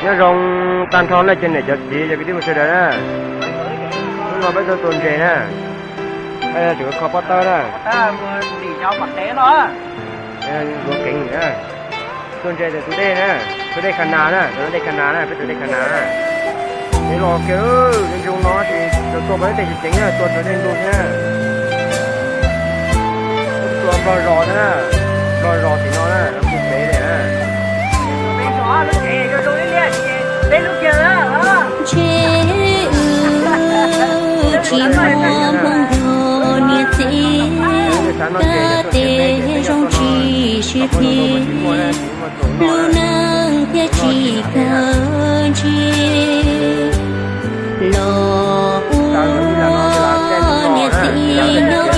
Nyob zoo tag nrho nej cov niam cov txiv cov kwv tij phooj ywg sawv daws na. Hnub no peb tuaj tua ntses na. Tseem kho pob tawb na. Tua keev na. Tua ntses tus dej na. Tus dej Kha Nas na, tus dej Kha Nas na, peb tus dej Kha Nas na. Ces los kiag zoo no ces tua tua peb tej tsev tseev na, tua tus dej ntug thiab na. Tua nplog zos thiab na. Nplog zos tim no na, lawv hu pem li na. Ntshe wb tsis muaj hmoo yog niam txiv, kab tes zoo tsis sib pliv, lub neej thiaj tsis kawg ntsis. Los ua niam txiv nyob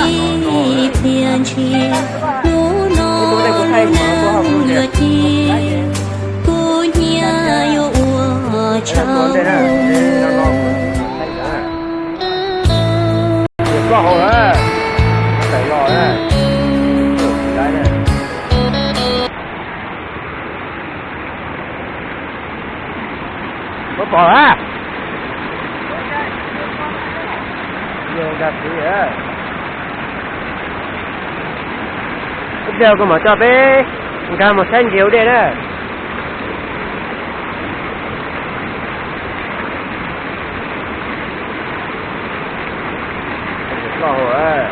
ib pliag ntshis, hnub no lub neej yuav ci, kuv nyiam yuav ua tshauv. Puas pom a? Ib pliag kuv mam coj peb nkag mus saib ntses ua dej na. Loj hauv.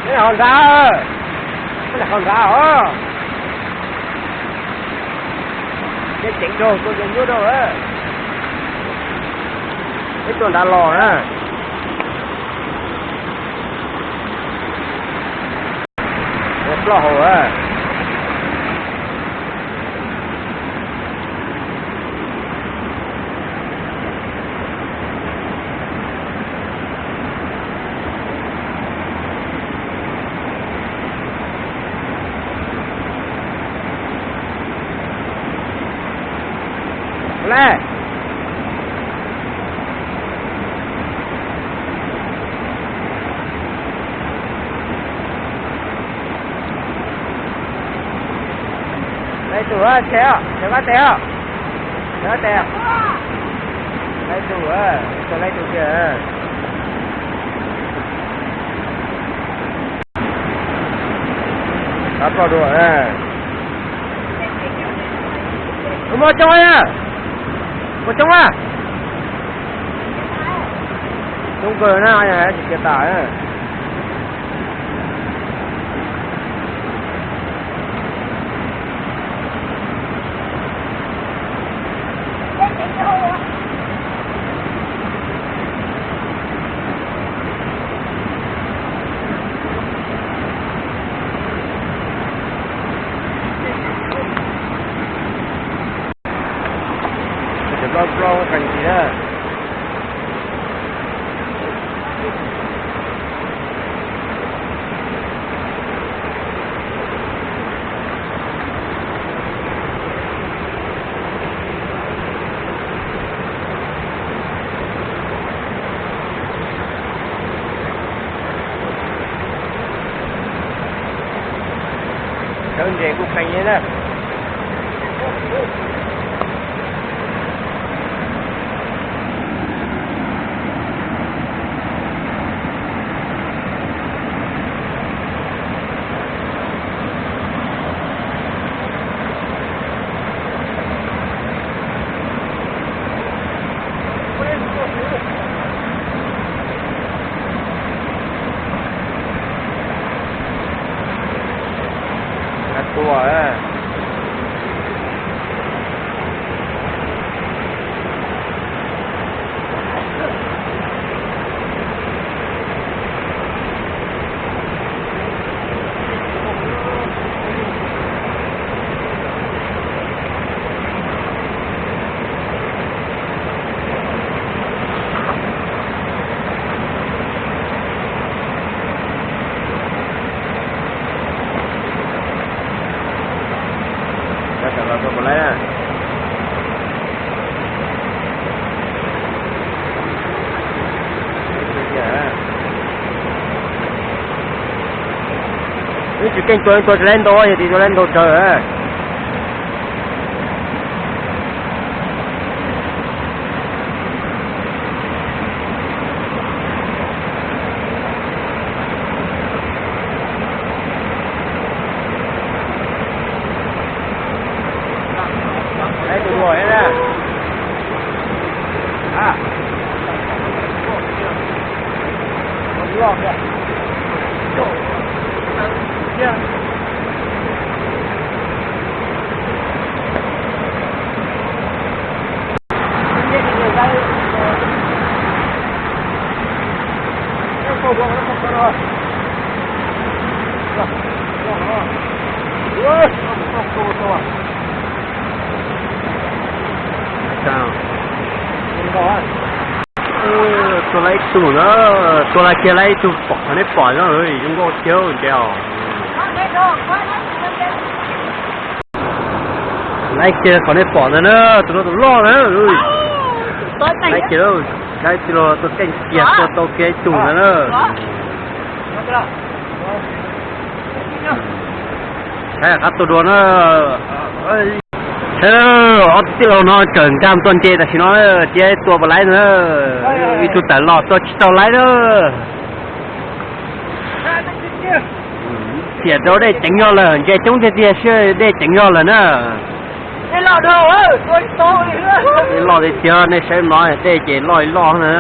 Neb ho nrad, neb ho nrad os. Neb ceev rau, tua nce nyuaj rau. Peb tuaj nrad los na. Ploj hauv. Lawv tus tsev, tsev koj tes, tsev koj tes. Lawv tus, lawv tus tiag. Rov ploj dua. Muaj coob na, muaj coob na. Coob kawg na, tsis kiag tas. Cov plaub plaub qee ntsis na. Sawv ntses kuj qee na. Tua. Yeej tsis keej tua, tua tsis laib ntau, yog tias tua laib ntau tsawg. Tua lawm ib tug na, tua lawm kiag lawm ib tug pom qhov nej pom no, zoo nkauj tiag nte os. Lawm kiag qhov nej pom ntawd na, tus no tus loj na. Lawm kiag, lawm ib tug los tua keej kiag, tua tau kiag ib tug ntawd na. Saib qab tua dua na. Saib, ob tug tij laug no tseem nkag tuaj ntse tam sim no, cia tua puas laib na. Ib tug tawm los tua tsis tau laib na. Xiam rau dej ceev zog lawm, ntses coob tiag tiag, dej ceev zog lawm na. Dej loj tiag tiag, nej saib no dej ces loj li loj na.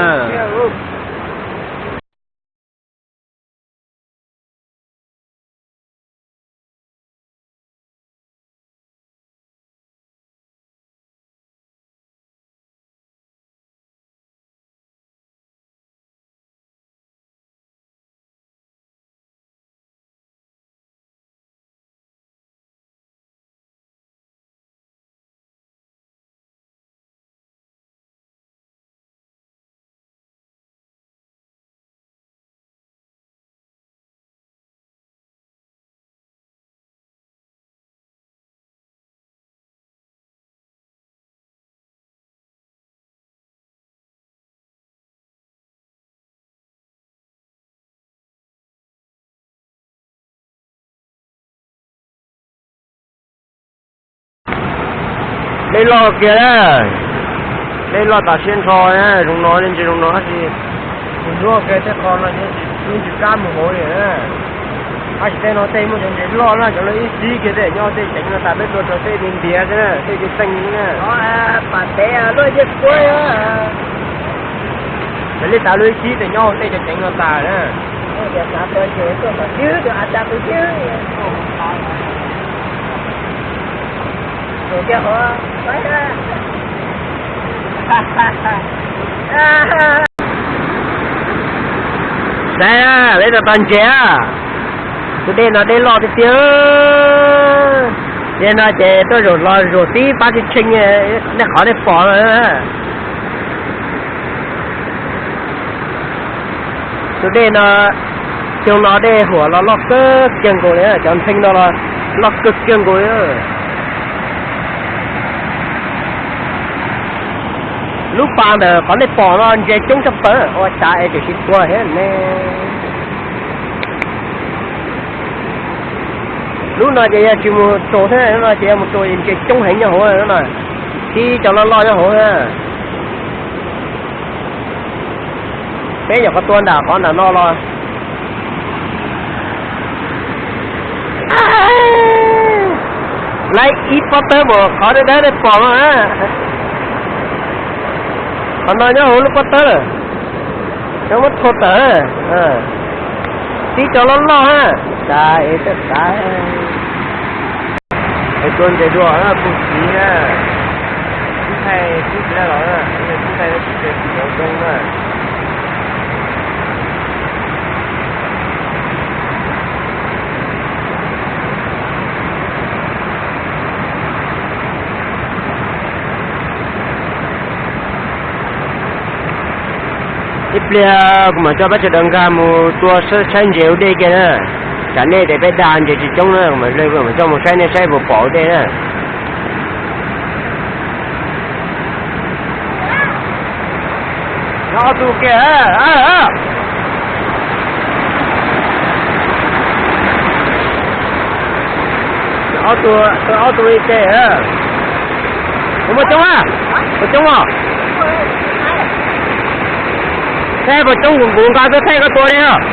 Dej loj kiag na, dej loj tas siab nrho na, zoo no nej ntsia zoo no tab sis tus ntsuab kiag tej qho no yeej tsis kab mus hauv li na. Tab sis tej no tej muaj cov ntses loj na, cov no ib txhib kiag tej nyob tej ceev no tas peb tua rau tej ntiav ntiav xwb na, tej coob teej na. Cov li tas luag ib txhib tej nyob tej cov ceev no tas na. Saib, peb tau tau ntses. Tus dej no dej loj tiag tiag. Dej no ces tuaj zaum los zaum tib pab tshee tshee, nej qhov nej pom no. Tus dej no, xyoo no dej huam los loj kawg kiag nkaus li, cov ntxhee no los loj kawg kiag nkaus li. Lub pas ntawm qhov nej pom no ntses coob tshaj plaws, ua cas es tseem tsis tuag thiab ne. Lub no ces yog tsis mus tsuas thiab, lub no ces yog mus tsuas ntses coob heev nyob hauv no, tib cov loj loj nyob hauv na. Peb nyuam qhuav tua nram qhov nram no los. Lawm ib pob tawb npaum qhov dawb dawb nej pom no. Qhov no nyob hauv lub pob tawb lawm. Cov muab thau tawm. Tib cov loj loj na. Xav es txawj xav. Es tua ntses dua na, pug txiv na. Kub thaij kub txiv na los na, kub thaij kub txiv cov zoo na. Ib pliag kuv mam coj peb sawv daws nkag mus tua saib ntses ua dej kiag na. Tsam nej tias peb dag ntses tsis coob na, kuv mam coj mus saib nej saib puas pom ua dej na. Nyob ob tug kiag. Ob tug, ob tug li ces. Puas muaj coob a? Puas coob os? Thaij puas coob kuv nqa tuaj thaij koj tua li os.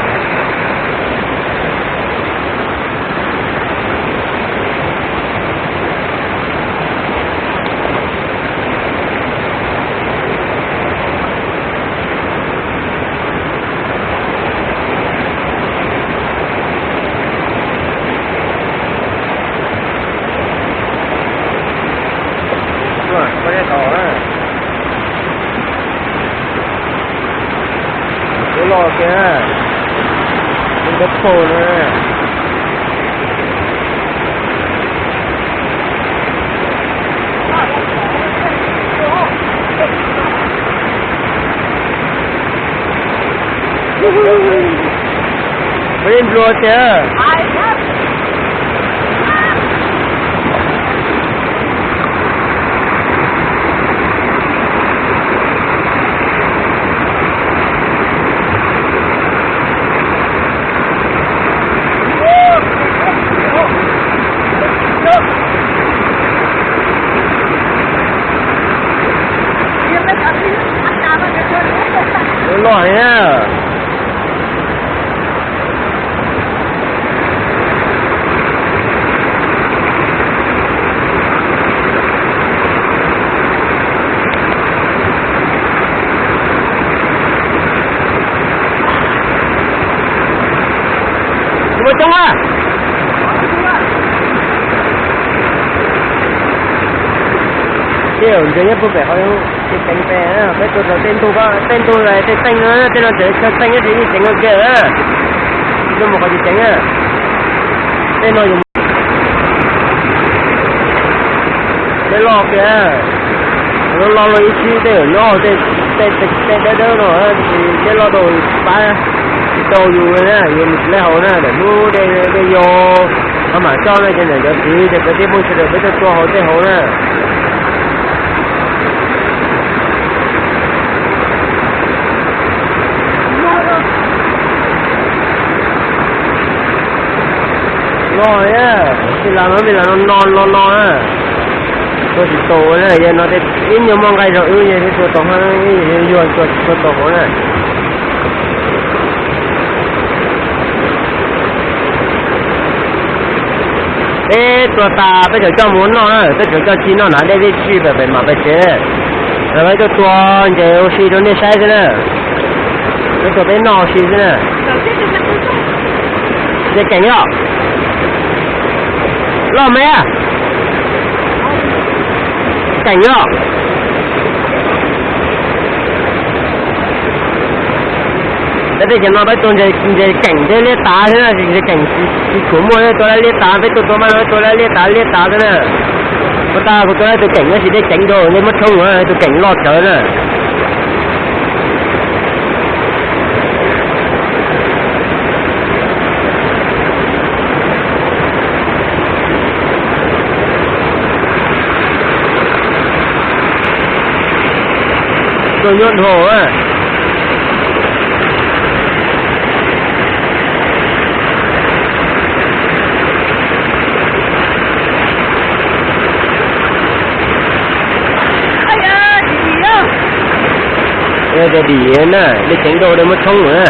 Loj tiag, ntawd pom na. Peb nplua tiag. Loj heev na. Ua coob a. Tej zaum ntses nyob puag pem qhov ces ceev pem, peb tuaj rau tej ntug, tej ntug tej teej, tej no tseem chaw teej, tej yeej ceev kawg kiag. Tuaj mus qhov ces ceev. Tej no yus dej loj kiag, loj loj ib sij tej zaum nyob tej, tej dawb dawb no, tab sis dej loj rau pab tsis tau yus na, yus mus tsis tau hauv na, ntawm hnub dej, dej yau, qhov mam coj na ces ntawm cov txiv ces peb thiaj muaj sawv daws peb tuaj tua hauv tej hauv na. Loj, tej las no, tej las no no no no na. Tua tsis tau na, yog no ib nyuag muaj nqaij zog wb thiaj tua tau, yuag tua tsis tau hauv na. Peb tua tas peb tseem coj mus noj na, peb tseem coj ci noj na, dej tib si pem pem mam pem tsev. Peb tuaj tua ntses ua si rau nej saib xwb na. Peb tua peb noj ua si xwb na. Ntses keem os. Loj me. Keem os. Peb tej cov no peb tua ntses keem thiab liab tav thiab na, ntses keem tsis tshua muaj, tua liab tav, peb tuaj tua mas no peb tua liab tav liab tav xwb na. Ua tas kuv tua tus keem tab sis dej ceev rau, dej muab tshoob, tus keem loj tsawv na. Tuaj nyuaj dhau. Dim na, dej ceev rau dej muab tshoob na.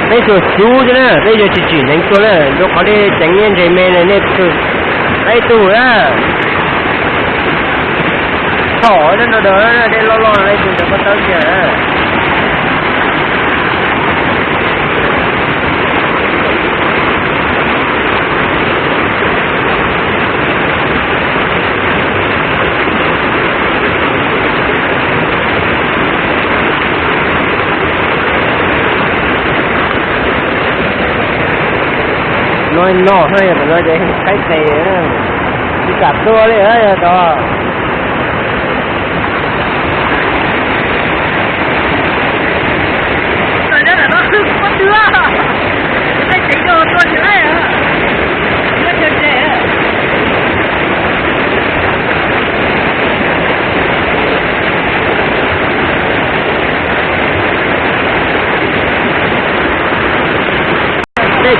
Peb xuas xyuv xwb na, peb yuav tsis tsim hneev tuaj na, rau qhov dej ceev ntses me na, nej peb tug na. Thaum no dej loj loj no ib tug ntawd pob tawb kiag. No no, tam no ces qaib tes, tsis kam tua li yog tod.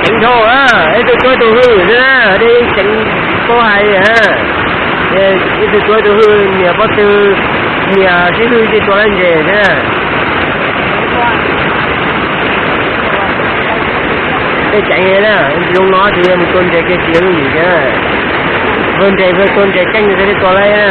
Ceev dhau, ib tug tuav tus hwj xwb na, dej yeej ceev pab hais li. Ib tug tuav tus hwj, niam pob tw, niam sib hwj ces tua lawv ntses xwb na. Dej ceev li na, zoo no ces yog mus tua ntses kiag tsis yooj yim thiab. Vwg ntses vwg tua ntses keej thiaj li tua lawv na.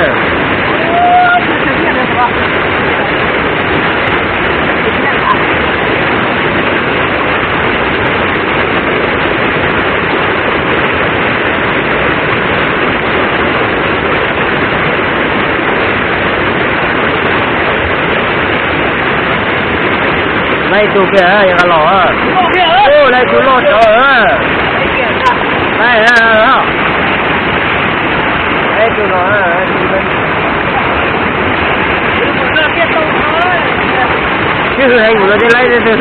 Laib tus kiag yog qas los, laib tus loj tsawv. Laib, laib tus no. Sib hwj heev mus no thiaj laib xwb.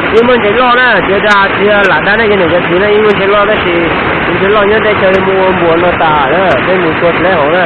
Yeej muaj ntses loj na, tsis dag tsis lam dag nej cov niam cov txiv na, yeej muaj ntses loj tab sis tus ntses loj nyob teb chaws li mus ua npuas no tas na, peb mus tua tsis laib hauv na.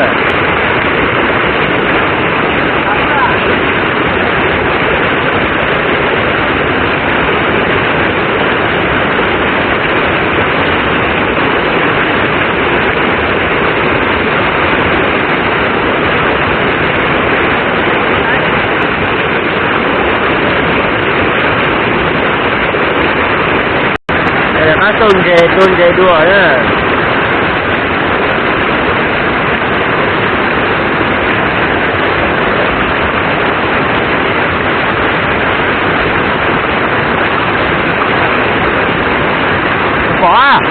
Qab xauj ntses tua ntses dua na. Pom,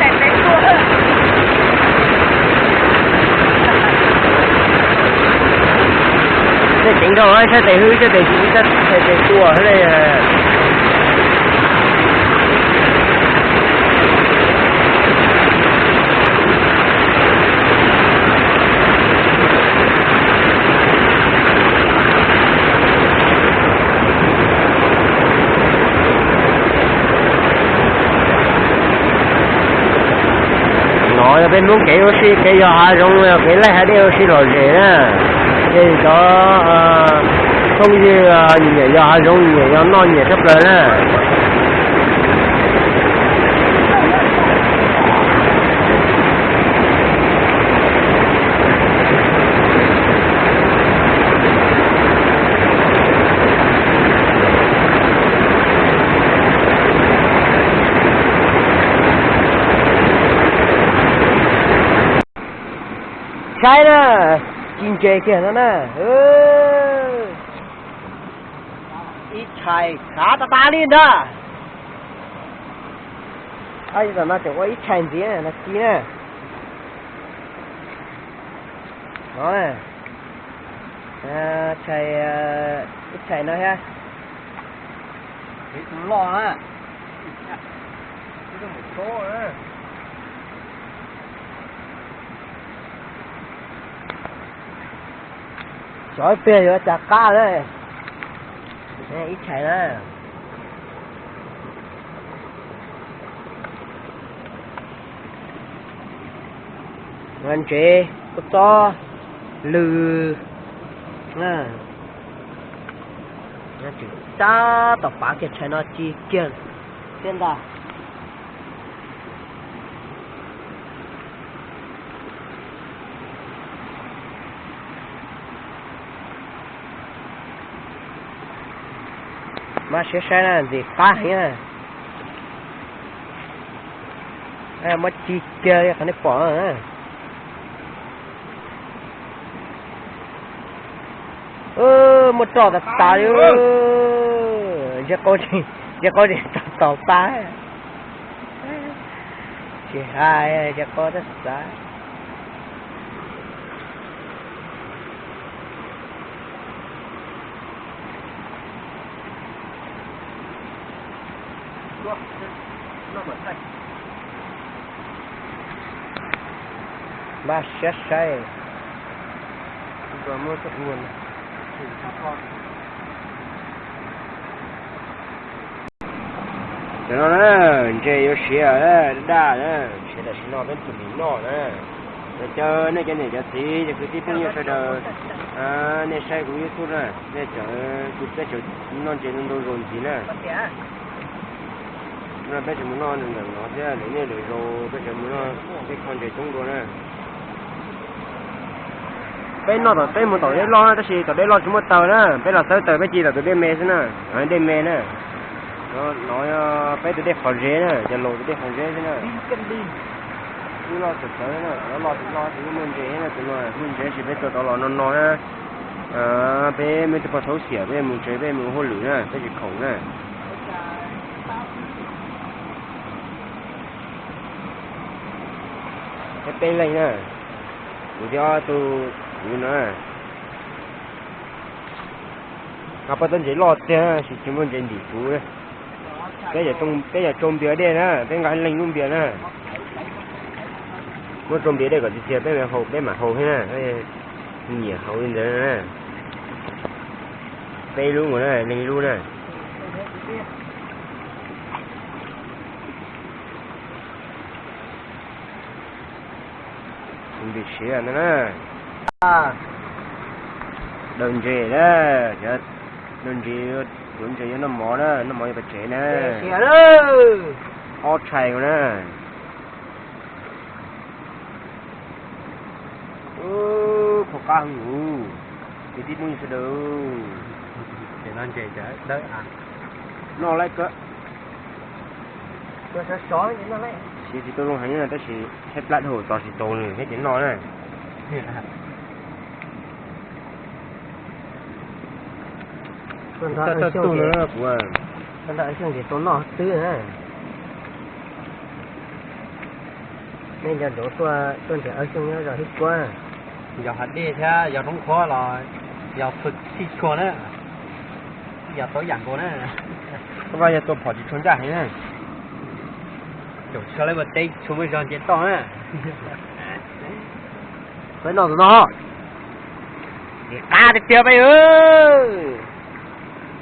tej ceev dhau, ib sab tes hwj ib sab tes, ib sab tes tua li. No yog peb Hmoob kev ua si, kev yos hav zoov, kev laij hav dej ua si lom zem na. Ces cov phooj ywg nyiam yos hav zoov, nyiam yos noj nyiam tshaj plaws na. Saib na, ci ntses kiag no na. Ib tshais khav tas tas li ntag. Tam no tseem ua ib tshais ntxiv no ci na. No, tshais, ib tshais no thiab. Tus loj na. Xyov ib pliag yuav cas qab na. Ib tshais na. Ntsev kua txob lwg. Tseem tab tom pav kiag tshais no ci kiag thiab ntag. Mab siab saib na, ntxim qab heev na. Muab ci kiag li qhov nej pom na. Muaj roj tas tas li. Ntsia qau tsis tau tas. Tsis hais, ntsia qau tas tas. Mab siab saib. Tam no na, ntses yuav siav daj daj na, siav tam sim no peb tus nim noj na. Caw nej cov niam cov txiv cov kwv tij phooj ywg sawv daws, nej saib kuv YouTube na, nej tseem, peb tseem noj ntses ntau ntau zaus ntxiv na. No peb tseem mus noj ntawm no thiab, lwm niaj lwm zaus peb tseem mus noj tej kho ntses coob dua na. Peb noj tom, peb mus tom dej loj na, tab sis tom dej loj tsis muaj taws na, peb los xawb taws peb ci tom tus dej me xwb na, dej me na. No peb tus dej qhov zeb na, cov laus tus dej qhov zeb xwb na. Wb loj txawv txawv na, loj tsis loj tsis muaj ntses na, tus no muaj ntses sis peb tuaj tau los no no na. Peb muaj ib tug pog thaub xiam peb mus tsev peb mus hauj lwm na, peb tsis khoom na. Peb peb leeg na, kuv thiab ob tug kwv no. Nqa pab tau ntses loj tiag sis tsis muaj ntses ntim kuv. Peb yog tsau npias dej na, peb nqa leej lub npias na. Muab tsau npias dej kom tiag tiag peb mam haus, peb mam haus thiab na. Nyiam haus li ntawd na. Peb lub mus na, leej lub na. Npis siv no na. Daws ntses na, daws ntses, tuav ntses yuav noj mov na, noj mov yuav pais tsev na. Ob tshais na. Kho qab heev, kwv tij phooj ywg sawv daws. Noj lawm, siav tsis tau zoo heev tab sis thaij plab dhau tos tsis tau nws thiab ces noj na. Kuv, nej nco ntsoov tuaj, tuaj nrhiav Awj Xyooj nyob zos Hib Kuab, yog hav dej thiab yog roob qhuav los yog txhua txhij tshua na, yog tau yam nkaus na. Koj vaj yog tua phom tsis tshua ncaj heev na. Caum tshua lawv ua teb tshua muaj zog nce toj na. Peb noj tus no, qab tiag tiag peb.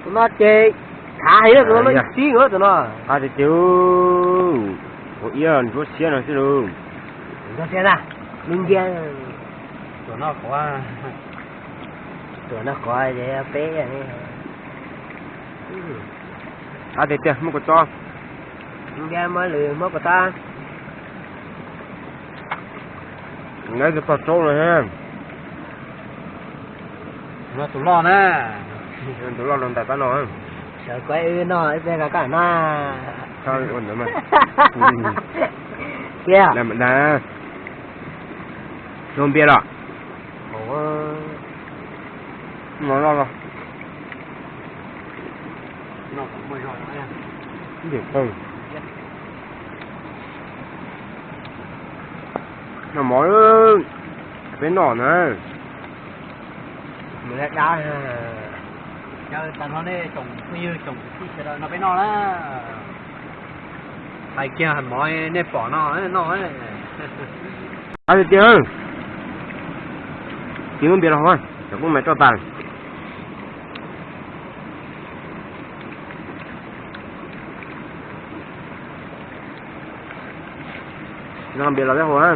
Tus no ces khav heev, tus no loj tib tus no. Qab tiag tiag, ua iab ntsuab xiab no xwb lauj. Ntsuab xiab na, me ntsia. Tuam no qhuav, tuam no qhuav ces peb. Qab tiag tiag, muab kua txob. Ntsia muab lwm muab kua txob. Neb tus pog tsaub no, tus loj na. Tus loj rau ntais pab no. Sawv kuv wb noj ib pliag rau koj na. Ua ntawd mas. Tiag. Zoo npias los? Noj mov, peb noj na. Tag no nej tsoom phooj ywg tsoom kwv tij sawv daws nrog peb noj na. Hais kiag hais mov nej pom no noj. Qab tiag tiag. Tsis muaj npias los haus, cov koob mas roj tas. Noj npias los peb haus na.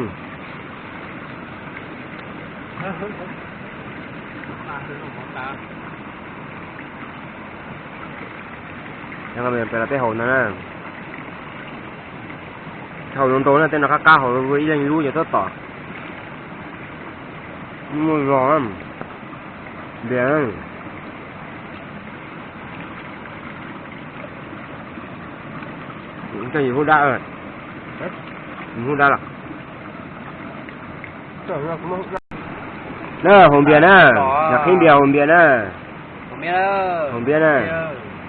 Noj npias los peb haus ntag na. Haus zoo nraug na, tej no qab qab haus ib leeg lub ces tab tom muaj zog npias. Yus hub dab, yus hub dab los. Na, haus npias na, yog qhib npias haus npias na. Haus npias na,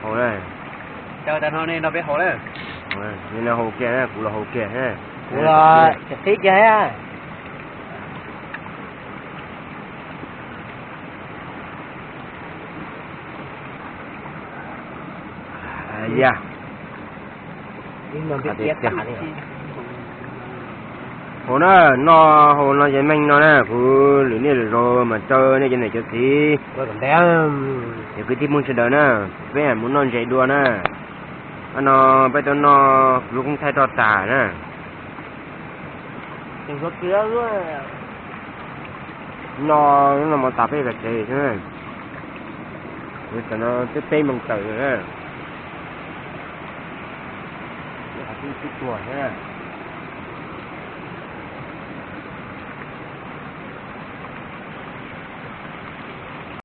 haus na. Haus kiag na, kuv los haus kiag. Kuv los qhib kiag. Yog haus na, noj haus no ces meej no na, kuv lwm niaj lwm zaus mas caw nej cov niam cov txiv, cov kwv tij phooj sawv daws na, peb mus noj ntses dua na. Ob no peb tuaj noj kuv lub koob thaij roj tas na. No, no mus tas peb pem tsev xwb. Tam no twb peb moos tawm lawm. Twb tuag thiab.